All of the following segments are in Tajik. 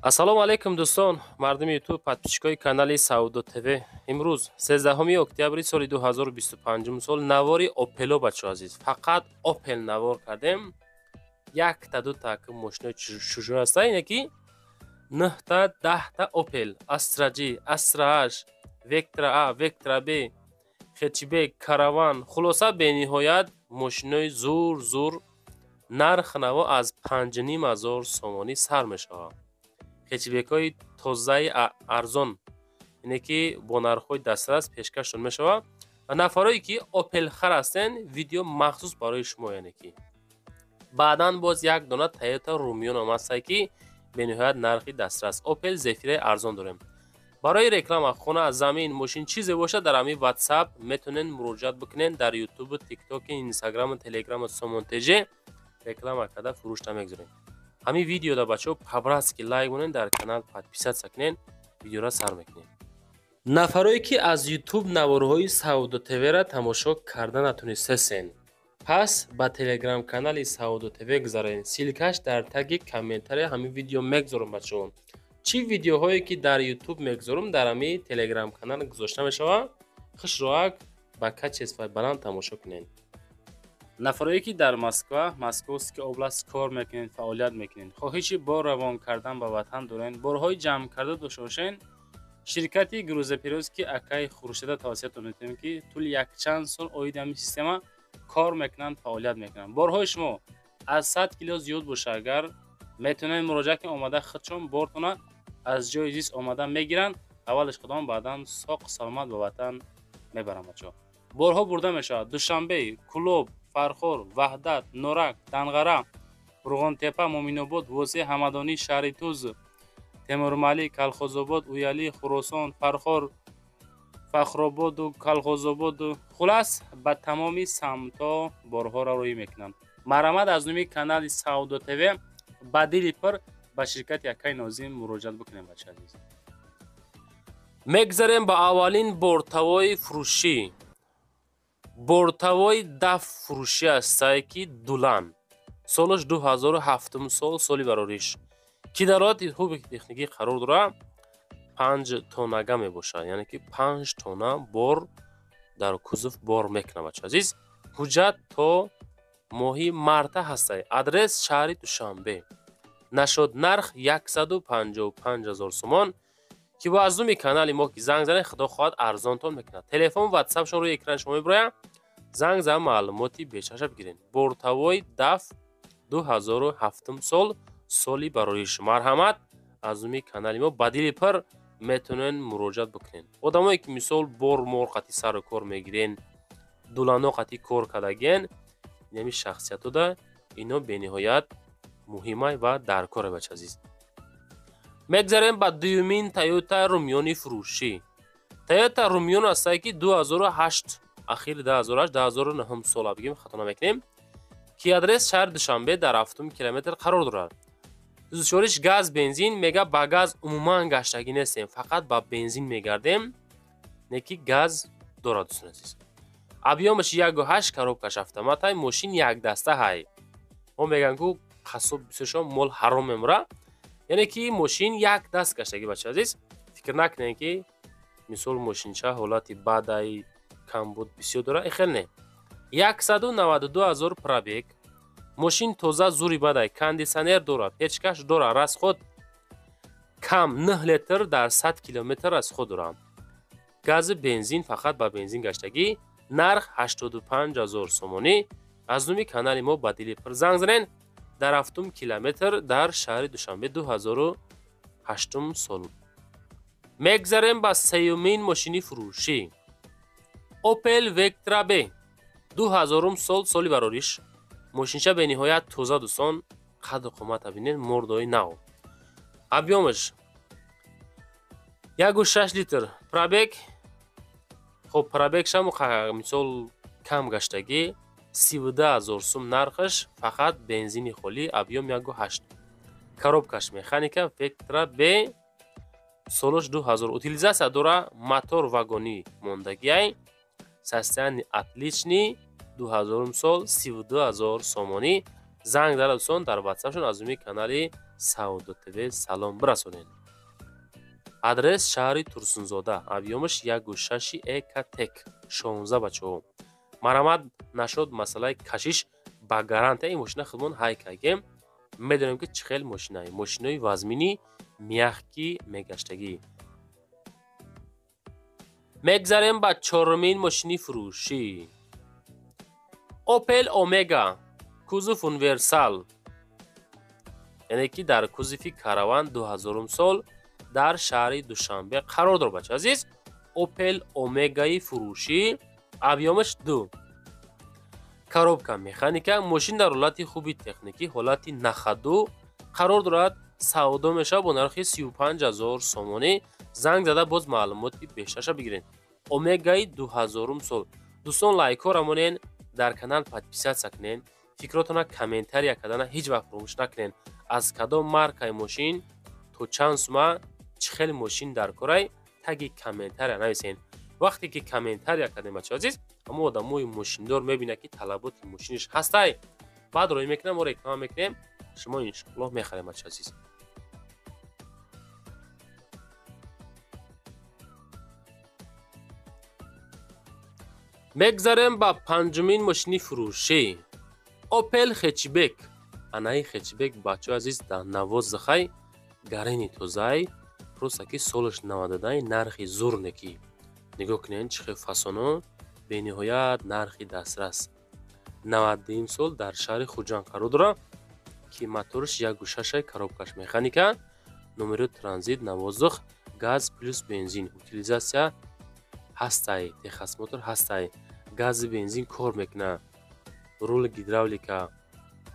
Ассалому алайкум, дӯстон, мардуми Ютуб, подписчикои канали Савдо ТВ. Имрӯз 13 октябри соли 2025 сол навори Опело, бачаҳо азиз. Фақат Опел навор кардем. Якта дута ки мошинои чужой аста, ине ки нӯҳта, 10та Опел, Астра G, Астра H, Вектра А, Вектра Б, хетчбек, Караван, хулоса, бениҳоят мошинои зур зур. Нарх наво аз 5500 сомонӣ сар мешавад. Хетчбекҳои тозаи арзон, ине ки бо нархҳои дастрас пешкашшон мешавад. Ва нафарое ки Опелхар ҳастен, видео махсус барои шумо. Яъне ки баъдан боз як дона Тойота Румион ҳам ҳастае, ки бениҳоят нархи дастрас. Опел Зефираи арзон дорем. Барои реклама, хона, замин, мошин, чизе бошад, дар ҳамин Ватсап метавонед муроҷиат бикунед. Дар Ютубу, Тиктоки, Инстаграму, Телеграму, Сомонтеж реклама карда, фурӯшта мегузорем. Ҳамин видеода, бачаҳо, по-братски лайк монед, дар канал подписаться кунед. Видеора сар мекунем. Нафарое ки аз Ютуб наворҳои Савдо ТВра тамошо карда натонистесен, пас ба Телеграм-канали Савдо ТВ гузаред. Ссылкаш дар таги комментария ҳамин видео мегузорам, бачаҳо. Чӣ видеоҳое ки дар Ютуб мегузорам, дар ҳамин Телеграм-канал гузошта мешавад. Хушроак ба качествои баланд тамошо кунед. Нафарое ки дар Москва, Московский область кор мекунед, фаъолият мекунед, хоҳиши бор равон кардан ба ватан доред, борҳои ҷамъ карда дошта бошед, ширкати грузоперевозки акаи Хуршеда тавсиятон метавонем, ки тӯли якчанд сол оиди ҳамин система кор мекунанд, фаъолият мекунанд. Борҳои шумо аз 100 кило зиёд боша агар, метавонед муроҷиат кунед, омада худшон бортона аз ҷои зист омада мегиранд, аввалаш худон, баъдан соқ саломат ба ватан мебаранд. Бачаҳо, борҳо бурда мешавад Душанбе, Кӯлоб, Фархор, Ваҳдат, Норак, Данғара, Қурғонтепа, Муъминобод, Восеъ, Ҳамадонӣ, шаҳри Туз, Темурмалик, Калхозобод, Уялӣ, Хуросон, Фархор, Фахрободу Калхозободу, хулас, ба тамоми самтҳо борҳоро рӯй мекунанд. Марҳамат, аз номи канали Савдо ТВ ба дили пур ба ширкати акаи Нозим муроҷиат бикунем, бача азиз. Мегзарем ба аввалин бортовой фурӯшӣ. Бортовой ДАФ фурӯшӣ ҳастае, ки Дулан, солаш 2007 сол, соли барориш, ки дар ҳолати хуби техникӣ қарор дорад. 5 тоннага мебошад, яъне ки 5 тонна бор дар кузов бор мекунад. Бача азиз, ҳуҷҷат то моҳи марта ҳастае. Адрес шаҳри Душанбе. Нашод нарх 155 000 сомон, ки бо аз номи канали мо ки занг занед, худо хоҳад, арзонтон мекунад. Телефон, Ватсапшон рӯи экрани шумо мебирояд. Занг зан, маълумоти бештарша бигиред. Бортовой ДАФ, 2007 сол, соли барориш. Марҳамат, аз номи канали мо ба дили пур метавонед муроҷиат бикунед. Одамое ки мисол бор мор қати сару кор мегирен, дулано қати кор кардагиен, инами шахсиятода ино бениҳоят муҳимай ва даркоре, бача азиз. Мегзарем ба дуюмин Тойота Румёни фурӯшӣ. Тойота Румён ҳастае, ки 2008, ахири 2008, 2009 сола бигем, хато намекунем, ки адрес шаҳри Душанбе, дар ҳафтум километр қарор дорад. Сӯзишвориш газ, бензин. Мега, ба газ умуман гаштагӣ нестем, фақат ба бензин мегардем, не ки газ дорад, дӯстони азиз. Объёмаш 1,8, коробкаш автоматай, мошин якдаста ҳай. Мо мегӯям, ку қассоб бисёршон мол ҳаром мемура, яъне ки мошин як даст гаштагӣ. Бача азиз, фикр накунем, ки мисол мошинча ҳолати бадай, камбуд бисёр дора, ихел не. 192 000 пробег, мошин тоза, зури бадай, кондитсионер дорад, печкаш дорад, расход кам, 9 литр дар 100 километр расход дорад. Гази, бензин, фақат ба бензин гаштагӣ. Нарх 85 000 сомонӣ. Аз номи канали мо ба дили пур занг занен. Дар ҳафтум километр, дар шаҳри Душанбе, 2008 сол. Мегзарем ба сеюмин мошини фурӯшӣ. Опел Вектра Б, 2000 сол, соли барориш. Мошинча бениҳоят тоза, дӯстон, қадду қомата бинед, мордои нав. Объёмаш 1,6 литр, пробег, хоб, пробегшам мисол кам гаштагӣ, 32 000 сум нархаш, фақат бензини холӣ, объём 1,8, коробкаш механика. Вектра Б, солош 2000, утилизация дора, мотор вагонӣ мондагиай, состояние отличный, 2000 сол, 32 000 сомонӣ. Занг зада дӯстон дар ватсапшон аз номи канали Савдо ТВ салом бирасонед. Адрес шаҳри Турсунзода, объёмаш 1,6 Экотек 16 бачаҳо. Марамат нашуд масъалаи кашиш ба гарантия ин мошина худмон ҳай кардем. Медонем ки чӣ хел мошинае. Мошинои вазминӣ мягкий мегаштагӣ. Мегзарем ба чорумин мошини фурӯшӣ. Opel Omega кузов универсал, яъне ки дар кузови караван 2000 сол дар шаҳри Душанбе қарор дорад бача азиз. Opel Omega-и фурӯшӣ, объёмаш 2, коробка механика, мошин дар ҳолати хуби техникӣ, ҳолати нахаду қарор дорад. Савдо мешавад бо нархи 35 000 сомонӣ. Занг зада боз маълумоти бештарша бигиред. Омегаи 2000 сол. Дӯстон, лайкҳоро монен, дар канал подписаться кунед, фикротона комментария кардана ҳеҷ вақт фаромӯш накунед. Аз кадом маркаи мошин то чанд сума чӣ хел мошин дар корай, таги комментария нависед. Вақте ки комментария кардем, бачаҳо азиз, ҳамо одамои мошиндор мебинад, ки талаботи мошиниш ҳастай, баъд роҳӣ мекунам, мо реклама мекунем, шумо иншоаллоҳ мехарем, бачаҳо азиз. Мегзарем ба панҷумин мошини фурӯшӣ. Opel Хэтчбек. Анаи хэтчбек, бачаҳо азиз, дар навоздахай гарени тозаи, просто ки солаш 99, нархи зур неки. Нигоҳ кунед, чӣ хел фасоно, бениҳоят нархи дастрас. 92 сол дар шаҳри Хуҷанд қарор дорад, ки мотораш 1,6, коробкаш механика, номери транзит навоздух, газ плюс бензин, утилизация ҳастай, техосмотр ҳастай, гази бензин кор мекунад, рул гидравлика,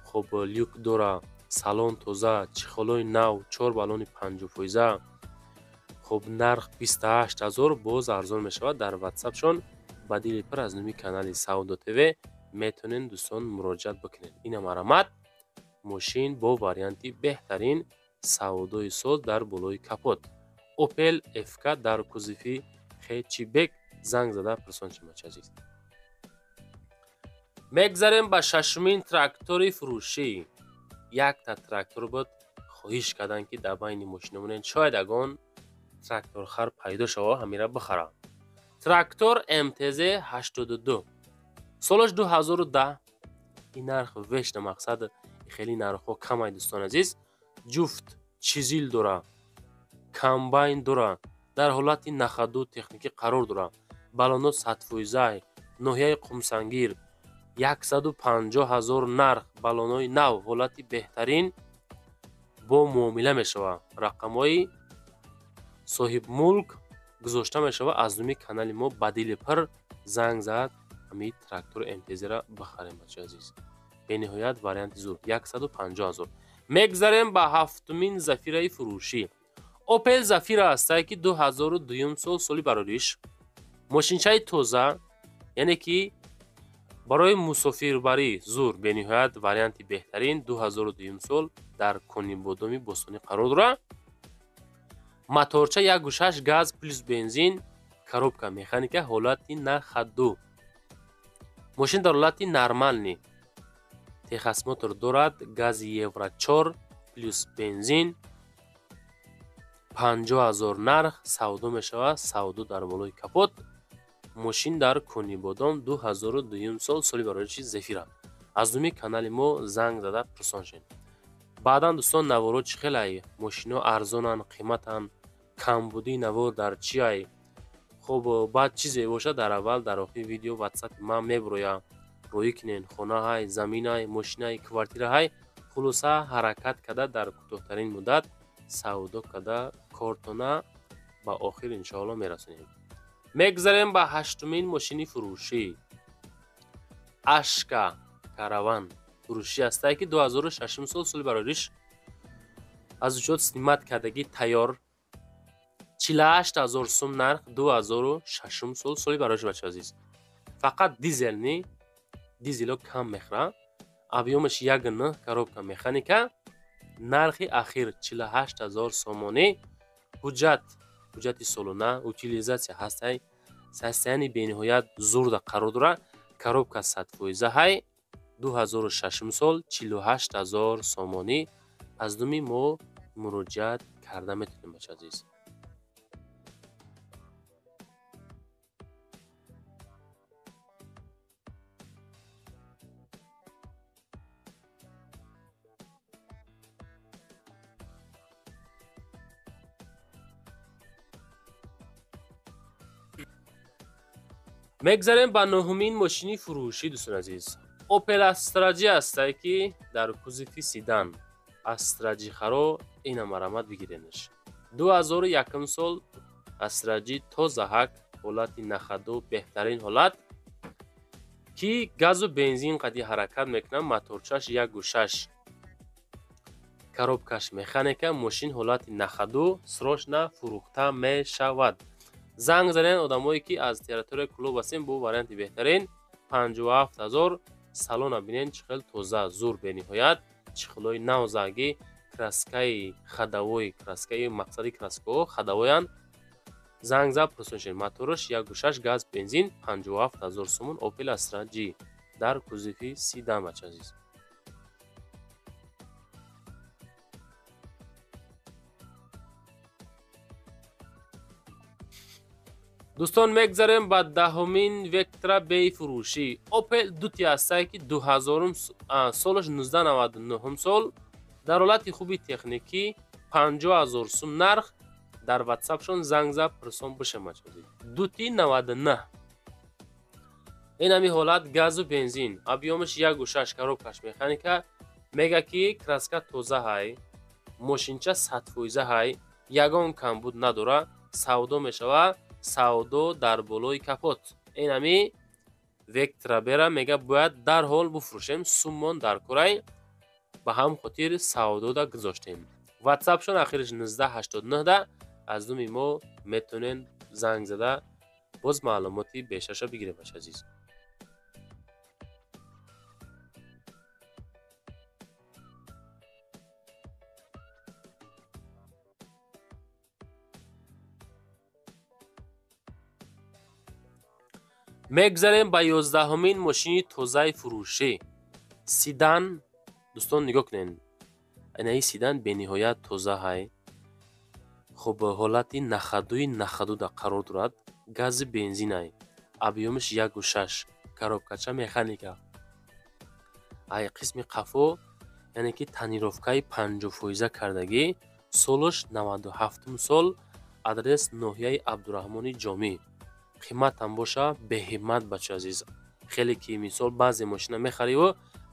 хоб люк дора, салон тоза, чехолои нав, чор баллони 50%. Хоб, нарх 28 000, боз арзон мешавад. Дар ватсапшон ба дили пур аз номи канали Савдо ТВ метавонед, дӯстон, муроҷиат бикунед. Ина марамат, мошин бо варианти беҳтарин, савдои соз дар болои капот. Opel FK дар кузови хэтчбек. Занг зада пурсон шумо, азиз. Мегзарем ба шашумин трактори фурӯшӣ. Якта трактор буд, хоҳиш карданд, ки дар байни мошина монед, шояд ягон тракторхар пайдо шава, ҳамира бихара. Трактор МТЗ 82, солаш 2010. Ин нарх вешна, мақсад хеле нархҳо камай, дӯстони азиз. Ҷуфт чизил дора, комбайн дора, дар ҳолати на ходу техникӣ қарор дора, баллоно 100%-ай, ноҳияи Қумсангир, 150 000 нарх, баллонои нав, ҳолати беҳтарин, бо муомила мешавад. Рақамҳои соҳибмулк гузошта мешавад. Аз номи канали мо ба дили пир занг зад, ҳамин трактори МТЗ-ра бихарем, бачаи азиз. Бениҳоят варианти зуд, 150 000. Мегзарем ба ҳафтумин зафираи фурӯшӣ. Опел Зафира ҳастае, ки 2002 сол, соли барориш, мошинчаи тоза, яъне ки барои мусофирбарӣ зур, бениҳоят варианти беҳтарин. 2002 сол дар Конибодоми Бостонӣ қарор дорад. Моторча 1,6 газ плюс бензин, коробка механика, ҳолати на ходу. Мошин дар ҳолати нормальный, техосмотр дорад, гази евро 4 плюс бензин, 50 000 нарх, савдо мешавад, савдо дар болои капот. Мошин дар Конибодом, 2002 сол, соли барориши Зефира. Аз номи канали мо занг зада пурсон шед. Баъдан, дӯстон, наворо чӣ хелай? Мошино арзонанд, қиматанд, камбудии навор дар чиай? Хуб, баъд чизе бошад, дар аввал, дар охири видео ватсапи ман мебуроям, роӣ кунен. Хонаҳай, заминай, мошинай, квартираҳай, хулоса, ҳаракат карда, дар кӯтоҳтарин муддат савдо карда, кортона ба охир иншоалло мерасонем. Мегзарем ба ҳаштумин мошини фурӯшӣ. Ашка Караван фурӯшӣ ҳастае, ки 2006 сол, соли барориш, аз учёт снимать кардагӣ тайёр, 48 000 сум нарх, 2006 сол, соли барориш, бача азиз. Фақат дизельный, дизело кам мехӯрад. Объёмаш 1,9, коробка механика, нархи ахир 48 000 сомонӣ. Ҳуҷҷат, ҳуҷҷати солона, утилизация ҳастай, состояние бениҳоят зурда қарор дорад, коробка 100% ҳай. 2006 сол 48000 сомонӣ аз думи мо муроҷиат карда метавонем, бача азиз. Мегзарем ба нуҳумин мошини фурӯшӣ, дӯстони азиз. Opel Astra G ҳастае, ки дар кузови седан. Astra G харо ина марамат бигиренаш. 2001 сол Astra G тозаҳак, ҳолати нахаду беҳтарин ҳолат, ки газу бензин қади ҳаракат мекунад, моторчаш 1.6, коробкаш механика, мошин ҳолати нахаду срочно фурӯхта мешавад. Занг занен одамое ки аз территорияи клуб ҳастем, бо варианти беҳтарин 57000. Салона бинен чӣ хел тоза, зур, бениҳоят чӣ хелои навзаги, краскаи ходовой, краскаи мақсади краскаҳо ходовоянд. Занг зад пурсоншен, мотораш 1.6 газ бензин 57000 сомон Opel Astra G дар кузови седан, бача азиз. Дӯстон, мегзарем ба даҳумин Вектра бей фурӯшӣ. Opel дути ҳастае, ки 2000 солаш 1999 сол дар ҳолати хуби техникӣ 50000 сум нарх. Дар WhatsApp-шон занг зад пурсон бишем, бача азиз. Дути 99. Ин ҳами ҳолат газу бензин, объёмаш 1.6, коробкаш механика. Мега ки краска тоза ҳай, мошинча 100% ҳай, ягон камбуд надора, савдо мешава, савдо дар болои капот. Ин ҳами Вектра бера мега бояд дарҳол буфурӯшем, суммон дар курай, ба ҳам хотир савдода гузоштем. WhatsApp-шон ахириш 1989 аз думи мо метавонен занг зада боз маълумоти бештарша бигирем, бача азиз. Мегзарем ба 11-умин мошини тозаи фурӯшӣ. Седан, дӯстон нигоҳ кунед. Инаи седан бениҳоят тоза ҳай. Хуб, ҳолати нахадуи нахадуда қарор дорад. Гази бензинай. Объёмаш 1.6, коробкача механика. Ай қисми қафо, яъне ки тонировкаи 50% кардагӣ, солаш 97 сол, адрес ноҳияи Абдураҳмони Ҷомӣ. Қиматам боша беҳиммат, бача азиз. Хеле ки мисол баъзе мошина мехариву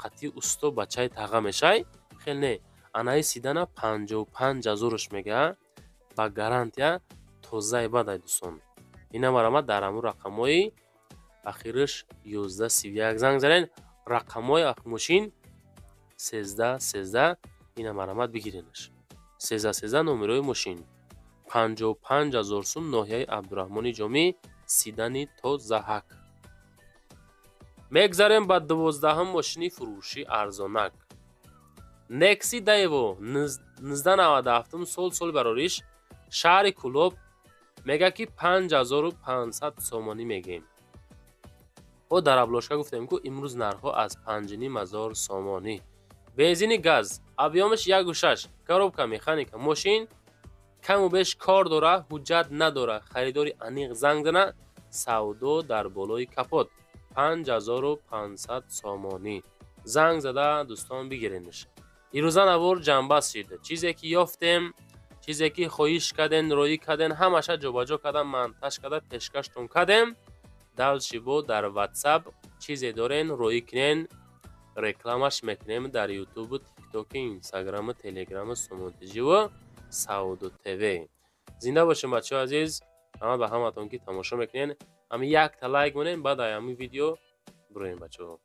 қатъи усто бачаи таға мешай, хел не. Анаи седана 55000 мега ба гарантия тозаи бадай, дӯстон. Ина марамат дар ҳамун рақамҳои ахираш 1131 занг занен, рақамҳои мошин 1313, ина марамат бигиренаш. 1313 номерои мошин. 55000 сум, ноҳияи Абдураҳмони Ҷомӣ, седани тозаҳак. Мегзарем ба 12-ум мошини фурӯшӣ арзонак. Nexi Daewoo 1997 сол, соли барориш, шаҳри Кулоб, мега ки 5500 сомонӣ мегем. О дар обложка гуфтем ку имрӯз нархҳо аз 5500 сомонӣ. Бензини газ, объёмаш 1.6, коробка механика, мошин каму беш кор дора, ҳуҷҷат надора, харидори аниқ занг зана, савдо дар болои капот 5500 сомонӣ. Занг зада дӯстон бигиренаш. Ирӯза навор ҷанбаст шид. Чизе ки ёфтем, чизе ки хоҳиш карден, роӣ карден, ҳамаша ҷобаҷо кардам, монтаж карда пешкаштон кардем. Дальше бо дар WhatsApp чизе дорен, роӣ кунен, рекламаш мекунем дар YouTube, TikTok, Instagram, Telegram, Сомон ТЖ ва Савдо ТВ. Зинда бошем, бачаҳо азиз. Ҳама ба ҳаматон ки тамошо мекунен, ҳами якта лайк монен, баъд ай ҳами видео бироем, бачаҳо.